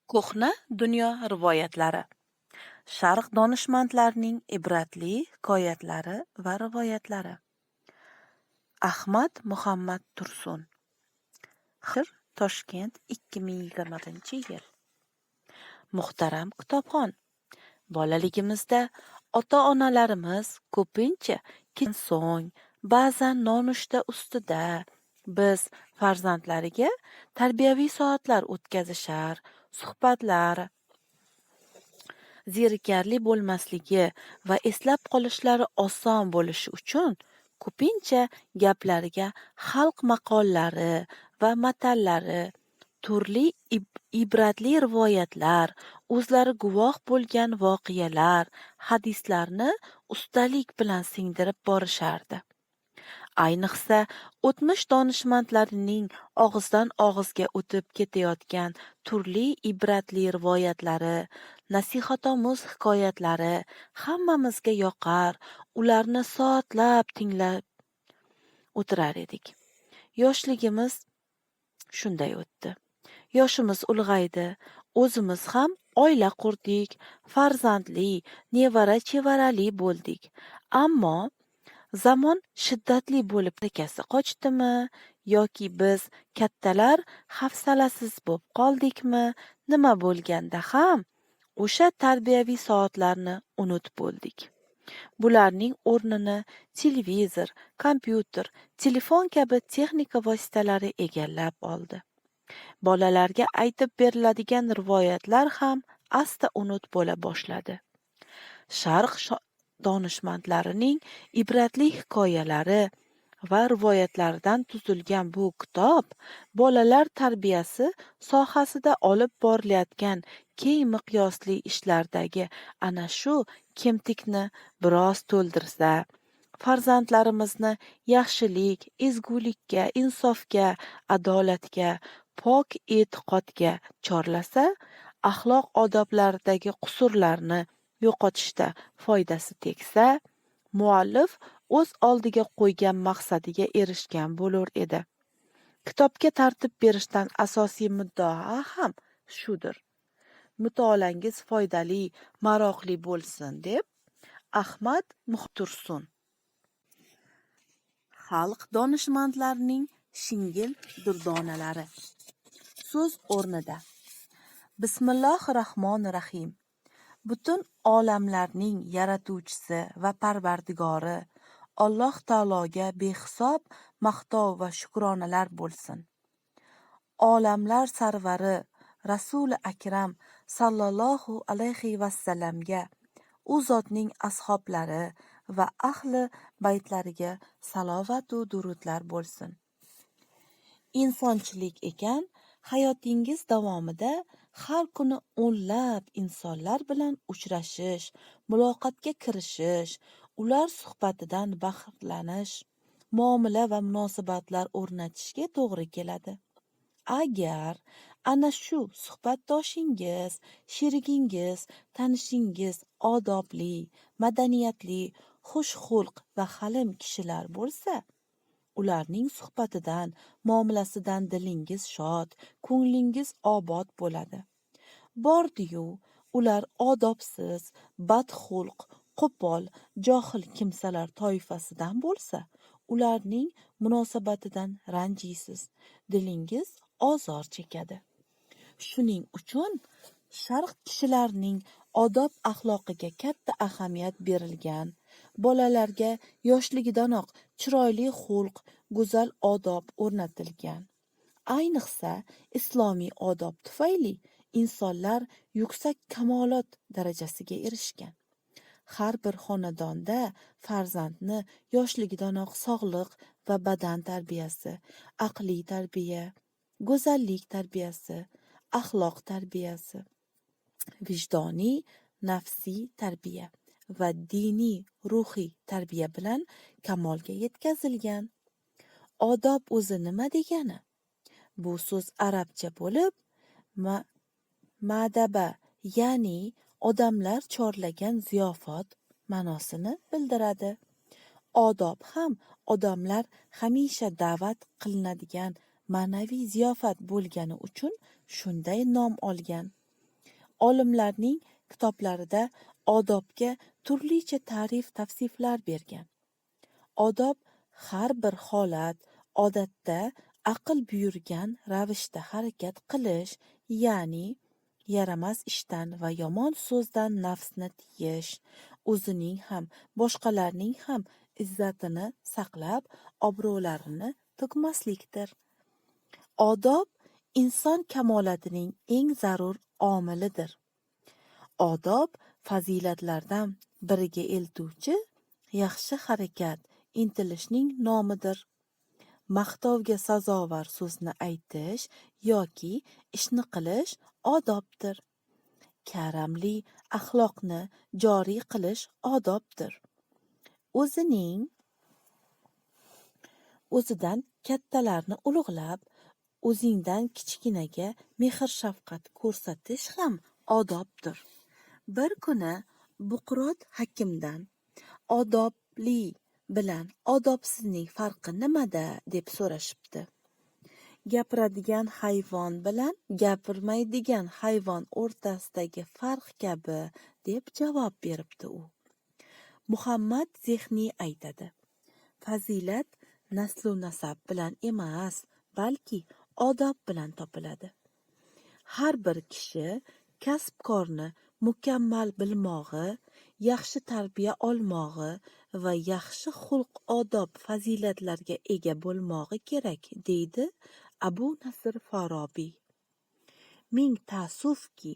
Ko'hna dunyo rivoyatlari. Sharq donishmandlarining ibratli hikoyatlari va rivoyatlari. Ahmad Muhammad Tursun. Toshkent, 2020-yil. Muhtaram kitobxon, bolaligimizda ota-onalarimiz ko'pincha so'ng, ba'zan nonushta ustida biz farzandlariga tarbiyaviy soatlar o'tkazishar, suhbatlar zerikarli bo'lmasligi va eslab qolishlari oson bo'lishi uchun ko'pincha gaplariga xalq maqollari va matallari, turli ibratli rivoyatlar, o'zlari guvoh bo'lgan voqealar, hadislarni ustalik bilan singdirib borishardi. Ayniqsa, o'tmish donishmandlarining og'izdan og'izga o'tib ketayotgan turli ibratli rivoyatlari, nasihatomuz hikoyatlari hammamizga yoqar, ularni soatlab tinglab o'tirar edik. Yoshligimiz shunday o'tdi. Yoshimiz ulg'aydi, o'zimiz ham oila qurdik, farzandli, nevara-chevarali bo'ldik. Ammo zamon shiddatli bo'lib takasi qochdimi yoki biz kattalar hafsalasiz bo'p qoldikmi, nima bo'lganda ham o'sha tarbiyaviy soatlarni unut bo'ldik. Bularning o'rnini televizor, kompyuter, telefon kabi texnika vositalari egallab oldi. Bolalarga aytib beriladigan rivoyatlar ham asta unut bo'la boshladi. Sharq donishmandlarining ibratli hikoyalari va rivoyatlaridan tuzilgan bu kitob bolalar tarbiyasi sohasida olib borilayotgan keng miqyosli ishlardagi ana shu kemtikni biroz to'ldirsa, farzandlarimizni yaxshilik, ezgulikka, insofga, adolatga, pok e'tiqodga chorlasa, axloq odoblaridagi qusurlarni yo'qotishda foydasi tegsa, muallif o'z oldiga qo'ygan maqsadiga erishgan bo'lur edi. Kitobga tartib berishdan asosiy muddao ham shudir. Mutolaangiz foydali, maroqli bo'lsin deb Ahmad Tursun. Xalq donishmandlarining shingil durdonalari. So'z o'rnida. Bismillahir-Rahmonir-Rahim. Butun olamlarning yaratuvchisi va parvardigori Alloh taologa behisob maqtov va shukronalar bo'lsin. Olamlar sarvari Rasuli Akram sallallohu alayhi vasallamga, u zotning ashoblari va ahli baytlariga salovatu durudlar bo'lsin. Insonchilik ekan, hayotingiz davomida har kuni o'nlab insonlar bilan uchrashish, muloqotga kirishish, ular suhbatidan bahrlanish, muomala va munosabatlar o'rnatishga to'g'ri keladi. Agar ana shu suhbatdoshingiz, sherigingiz, tanishingiz odobli, madaniyatli, xushxulq va halim kishilar bo'lsa, ularning suhbatidan, muomalasidan dilingiz shod, ko'nglingiz obod bo'ladi. Bordi-yu, ular odobsiz, badxulq, qo'pol, johil kimsalar toifasidan bo'lsa, ularning munosabatidan ranjiysiz, dilingiz ozor chekadi. Shuning uchun sharq kishilarining odob-axloqiga katta ahamiyat berilgan, bolalarga yoshligidanoq chiroyli xulq, go'zal odob o'rnatilgan. Ayniqsa, islomiy odob tufayli insonlar yuksak kamolot darajasiga erishgan. Har bir xonadonda farzandni yoshligidanoq sog'liq va badan tarbiyasi, aqliy tarbiya, go'zallik tarbiyasi, axloq tarbiyasi, vijdoniy, nafsiy tarbiya va diniy, ruhiy tarbiya bilan kamolga yetkazilgan. Odob o'zi nima degani? Bu so'z arabcha bo'lib, ma'daba, ya'ni odamlar chorlagan ziyofat ma'nosini bildiradi. Odob ham odamlar hamisha da'vat qilinadigan ma'naviy ziyofat bo'lgani uchun shunday nom olgan. Olimlarning kitoblarida odobga turlicha ta'rif-tavsiflar bergan. Odob har bir holat, odatda aql buyurgan ravishda harakat qilish, ya'ni yaramas ishdan va yomon so'zdan nafsni tiyish, o'zining ham, boshqalarning ham izzatini saqlab, obro'larini to'kmaslikdir. Odob inson kamolatining eng zarur omilidir. Odob fazilatlardan biriga eltuvchi yaxshi harakat, intilishning nomidir. Maqtovga sazovor so'zni aytish yoki ishni qilish odobdir. Karamli axloqni joriy qilish odobdir. O'zidan kattalarni ulug'lab, o'zingdan kichkinaga mehr-shafqat ko'rsatish ham odobdir. Bir kuni Buqrot hakimdan odobli bilan odobsizning farqi nimada deb so'rashibdi. Gapiradigan hayvon bilan gapirmaydigan hayvon o'rtasidagi farq kabi deb javob beribdi u. Muhammad Zehniy aytadi: fazilat naslu nasab bilan emas, balki odob bilan topiladi. Har bir kishi kasb-korni mukammal bilmog'i, yaxshi tarbiya olmog'i va yaxshi xulq-odob fazilatlarga ega bo'lmog'i kerak, deydi Abu Nasr Forobiy. Ming taassufki,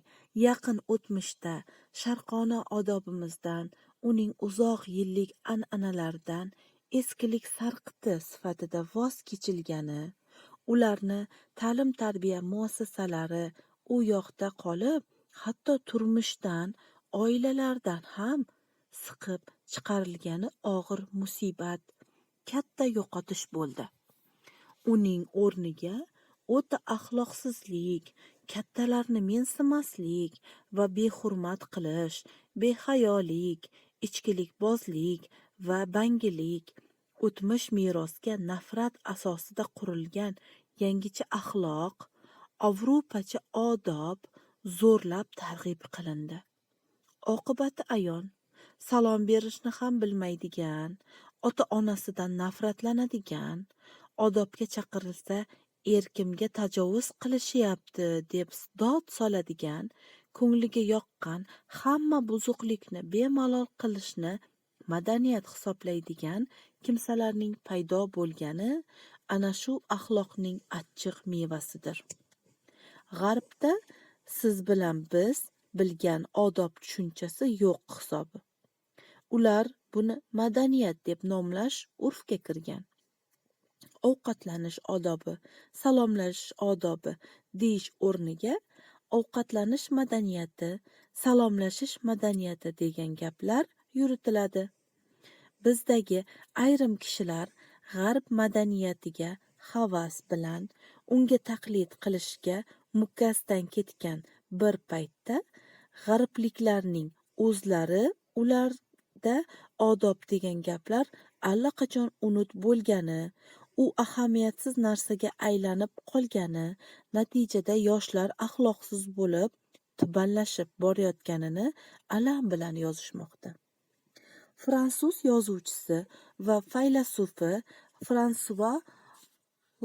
yaqin o'tmishda sharqona odobimizdan, uning uzoq yillik an'analaridan eskilik sarqiti sifatida voz kechilgani, ularni ta'lim-tarbiya muassasalari u yoqda qolib, hatto turmushdan, oilalardan ham siqib chiqarilgani og'ir musibat, katta yo'qotish bo'ldi. Uning o'rniga o'ta axloqsizlik, kattalarni mensimaslik va behurmat qilish, behayolik, ichkilikbozlik va bangilik, o'tmish merosga nafrat asosida qurilgan yangicha axloq, Avrupacha odob zo'rlab targ'ib qilindi. Oqibati ayon, salom berishni ham bilmaydigan, ota-onasidan nafratlanadigan, odobga chaqirilsa erkimga tajovuz qilishyapti deb dod soladigan, ko'ngliga yoqqan hamma buzuqlikni bemalol qilishni madaniyat hisoblaydigan kimsalarning paydo bo'lgani ana shu axloqning achchiq mevasidir. G'arbda siz bilan biz bilgan odob tushunchasi yo'q hisobi. Ular buni madaniyat deb nomlash urfga kirgan. Ovqatlanish odobi, salomlashish odobi deyish o'rniga ovqatlanish madaniyati, salomlashish madaniyati degan gaplar yuritiladi. Bizdagi ayrim kishilar g'arb madaniyatiga havas bilan unga taqlid qilishga mukkasidan ketgan bir paytda g'arbliklarning o'zlari ularda odob degan gaplar allaqachon unut bo'lgani, u ahamiyatsiz narsaga aylanib qolgani, natijada yoshlar axloqsiz bo'lib, tubanlashib borayotganini alam bilan yozishmoqda. Fransuz yozuvchisi va faylasufi Fransua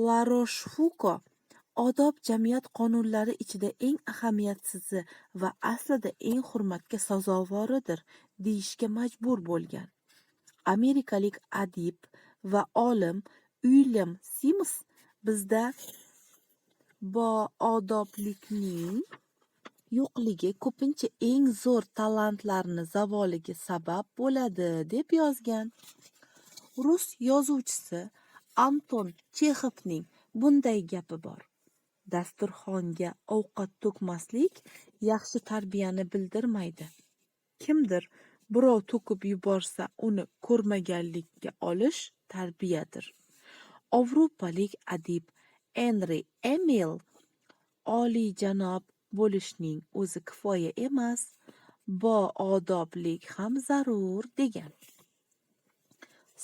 Laroshfuko odob jamiyat qonunlari ichida eng ahamiyatsizi va aslida eng hurmatga sazovoridir deyishga majbur bo'lgan. Amerikalik adib va olim Uilyam Sims bizda boodoblikning yo'qligi ko'pincha eng zo'r talantlarni zavoliga sabab bo'ladi deb yozgan. Rus yozuvchisi Anton Chexovning bunday gapi bor: dasturxonga ovqat to'kmaslik yaxshi tarbiyani bildirmaydi. Kimdir birov to'kib yuborsa uni ko'rmaganlikka olish tarbiyadir. Yevropalik adib Enri Emil oliyjanob bo'lishning o'zi kifoya emas, boodoblik ham zarur degan.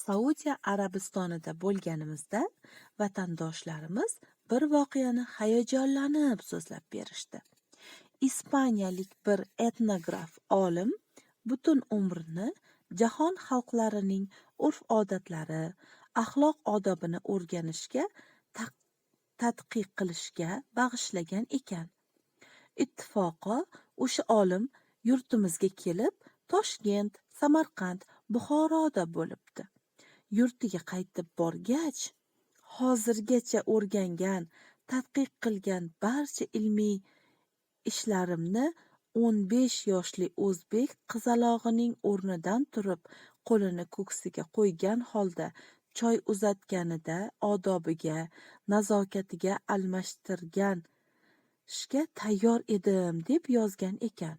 Saudiya Arabistonida bo'lganimizda vatandoshlarimiz bir voqeani hayajonlanib so'zlab berishdi. Ispaniyalik bir etnograf olim butun umrini jahon xalqlarining urf-odatlari, axloq-odobini o'rganishga, tadqiq qilishga bag'ishlagan ekan. Ittifoqo o'sha olim yurtimizga kelib, Toshkent, Samarqand, Buxoroda bo'libdi. Yurtiga qaytib borgach, hozirgacha o'rgangan, tadqiq qilgan barcha ilmiy ishlarimni 15 yoshli o'zbek qizalog'ining o'rnidan turib, qo'lini ko'ksiga qo'ygan holda choy uzatganida odobiga, nazokatiga almashtirishga tayyor edim, deb yozgan ekan.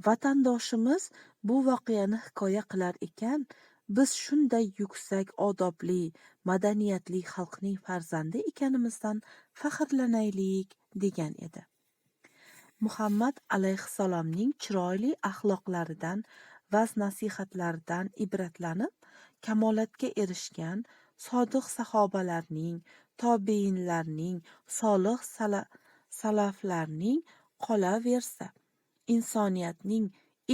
Vatandoshimiz bu voqeani hikoya qilar ekan, biz shunday yuksak odobli, madaniyatli xalqning farzandi ekanimizdan faxrlanaylik, degan edi. Muhammad alayhissalomning chiroyli axloqlaridan, va'z-nasihatlaridan ibratlanib, kamolatga erishgan sodiq sahobalarning, tobeinlarning, solih salaflarning qolaversa, insoniyatning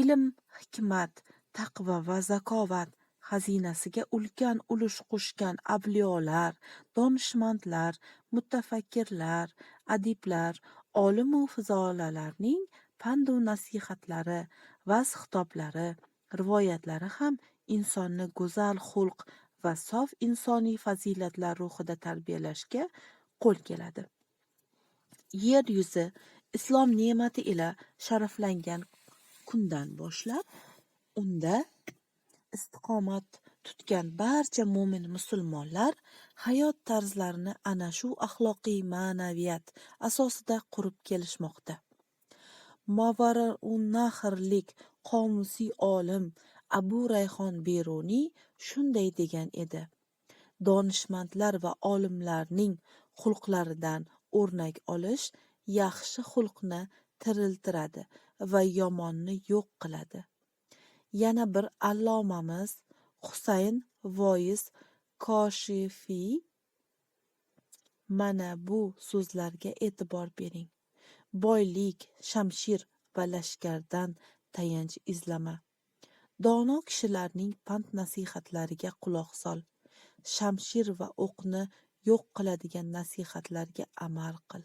ilm, hikmat, taqvo va zakovat xazinasiga ulkan ulush qo'shgan avliyolar, donishmandlar, mutafakkirlar, adiblar, olimu fuzolalarning pandu nasihatlari, va'z-xitoblari, rivoyatlari ham insonni go'zal xulq va sof insoniy fazilatlar ruhida tarbiyalashga qo'l keladi. Yer yuzi islom ne'mati ila sharaflangan kundan boshlab unda istiqomat tutgan barcha mo'min musulmonlar hayot tarzlarini ana shu axloqiy ma'naviyat asosida qurib kelishmoqda. Movarounnahrlik qomusiy olim Abu Rayhon Beruniy shunday degan edi: Donishmandlar va olimlarning xulqlaridan o'rnak olish yaxshi xulqni tiriltiradi va yomonni yo'q qiladi. Yana bir allomamiz Husayn Voiz Koshifiy mana bu so'zlarga e'tibor bering: Boylik, shamshir va lashkardan tayanch izlama. Dono kishilarning pand-nasihatlariga quloq sol. Shamshir va o'qni yo'q qiladigan nasihatlarga amal qil.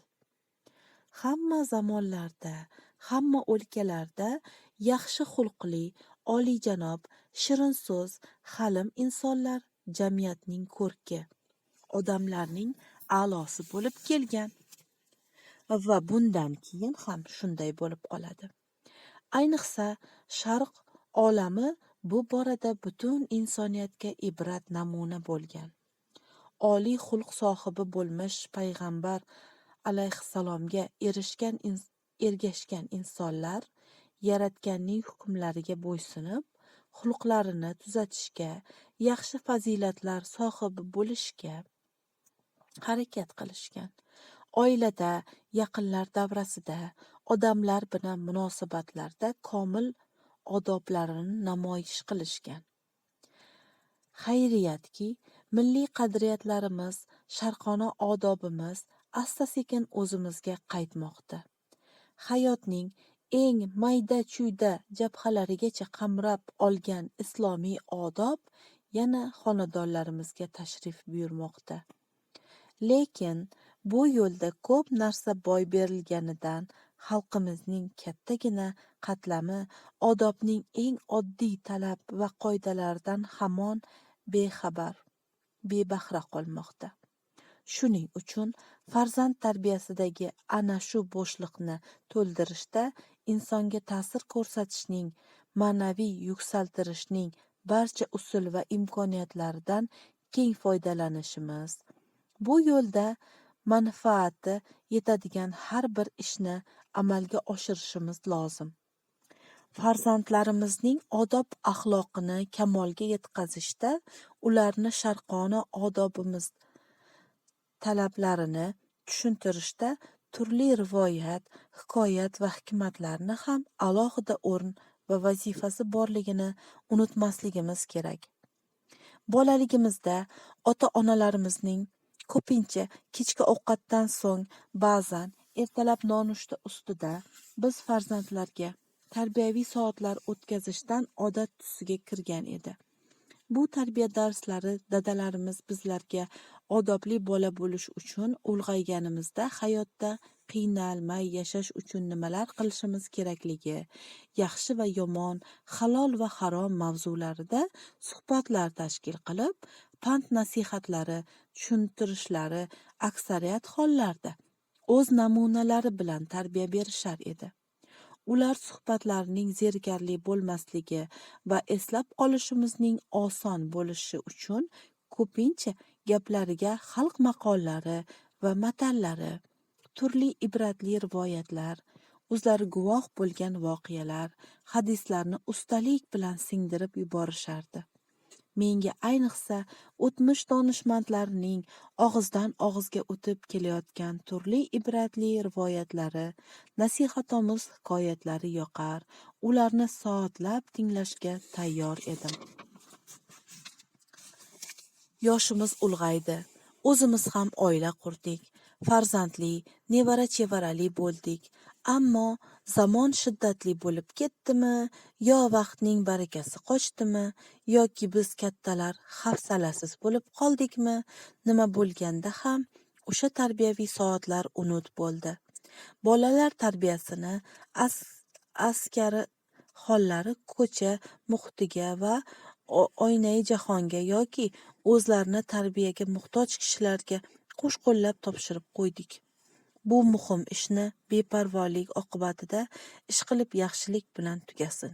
Hamma zamonlarda, hamma o'lkalarda yaxshi xulqli, oliyjanob, shirin so'z, halim insonlar jamiyatning ko'rki, odamlarning a'losi bo'lib kelgan va bundan keyin ham shunday bo'lib qoladi. Ayniqsa, Sharq olami bu borada butun insoniyatga ibrat namuna bo'lgan. Oliy xulq sohibi bo'lmish payg'ambar alayhissalomga ergashgan insonlar Yaratganning hukmlariga bo'ysunib, xulqlarini tuzatishga, yaxshi fazilatlar sohibi bo'lishga harakat qilishgan. Oilada, yaqinlar davrasida, odamlar bilan munosabatlarda komil odoblarini namoyish qilishgan. Xayriyatki, milliy qadriyatlarimiz, sharqona odobimiz asta-sekin o'zimizga qaytmoqda. Hayotning eng mayda-chuyda jabhalarigacha qamrab olgan islomiy odob yana xonadonlarimizga tashrif buyurmoqda. Lekin bu yo'lda ko'p narsa boy berilganidan xalqimizning kattagina qatlami odobning eng oddiy talab va qoidalaridan hamon bexabar, bebahra qolmoqda. Shuning uchun farzand tarbiyasidagi ana shu bo'shliqni to'ldirishda insonga ta'sir ko'rsatishning, ma'naviy yuksaltirishning barcha usul va imkoniyatlaridan keng foydalanishimiz, bu yo'lda manfaati yetadigan har bir ishni amalga oshirishimiz lozim. Farzandlarimizning odob-axloqini kamolga yetkazishda ularni sharqona odobimiz talablarini tushuntirishda turli rivoyat, hikoyat va hikmatlarni ham alohida o'rin va vazifasi borligini unutmasligimiz kerak. Bolaligimizda ota-onalarimizning ko'pincha kechki ovqatdan so'ng, ba'zan ertalab nonushta ustida biz farzandlarga tarbiyaviy soatlar o'tkazishdan odat tusiga kirgan edi. Bu tarbiya darslari dadalarimiz bizlarga odobli bola bo'lish uchun, ulg'ayganimizda hayotda qiynalmay yashash uchun nimalar qilishimiz kerakligi, yaxshi va yomon, halol va harom mavzularida suhbatlar tashkil qilib, pand-nasihatlari, tushuntirishlari aksariyat hollarda o'z namunalari bilan tarbiya berishar edi. Ular suhbatlarining zerikarli bo'lmasligi va eslab qolishimizning oson bo'lishi uchun ko'pincha gaplariga xalq maqollari va matallari, turli ibratli rivoyatlar, o'zlari guvoh bo'lgan voqealar, hadislarni ustalik bilan singdirib yuborishardi. Menga ayniqsa o'tmish donishmandlarining og'izdan og'izga o'tib kelayotgan turli ibratli rivoyatlari, nasihatomuz hikoyatlari yoqar, ularni soatlab tinglashga tayyor edim. Yoshimiz ulg'aydi, o'zimiz ham oila qurdik, farzandli, nevara-chevarali bo'ldik. Ammo zamon shiddatli bo'lib ketdimi, yo vaqtning barakasi qochdimi, yoki biz kattalar hafsalasiz bo'lib qoldikmi, nima bo'lganda ham o'sha tarbiyaviy soatlar unut bo'ldi. Bolalar tarbiyasini askari hollari ko'cha muhitiga va oynai jahonga yoki o'zlarini tarbiyaga muhtoj kishilarga qo'shqo'llab topshirib qo'ydik. Bu muhim ishni beparvolik oqibatida ishqilib yaxshilik bilan tugasin.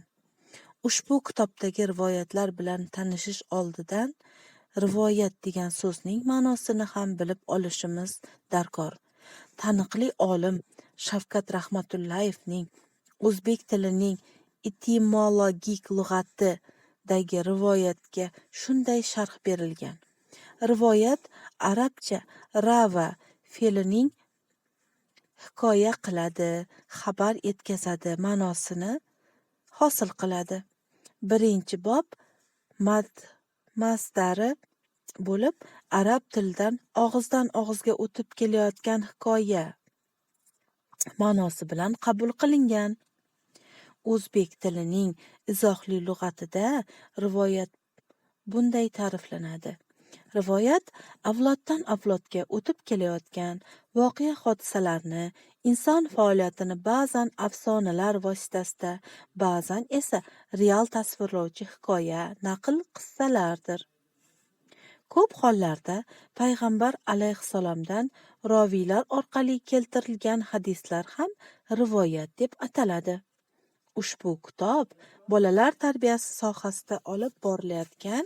Ushbu kitobdagi rivoyatlar bilan tanishish oldidan rivoyat degan so'zning ma'nosini ham bilib olishimiz darkor. Taniqli olim Shavkat Rahmatullayevning O'zbek tilining etimologik lug'ati"dagi rivoyatga shunday sharh berilgan: Rivoyat arabcha rava fe'lining hikoya qiladi, xabar yetkazadi ma'nosini hosil qiladi. Birinchi bob masdari bo'lib, arab tilidan og'izdan og'izga o'tib kelayotgan hikoya ma'nosi bilan qabul qilingan. O'zbek tilining izohli lug'atida rivoyat bunday ta'riflanadi: Rivoyat avloddan avlodga o'tib kelayotgan voqea-hodisalarni, inson faoliyatini ba'zan afsonalar vositasida, ba'zan esa real tasvirlovchi hikoya, naql, qissalardir. Ko'p hollarda payg'ambar alayhissalomdan roviylar orqali keltirilgan hadislar ham rivoyat deb ataladi. Ushbu kitob bolalar tarbiyasi sohasida olib borilayotgan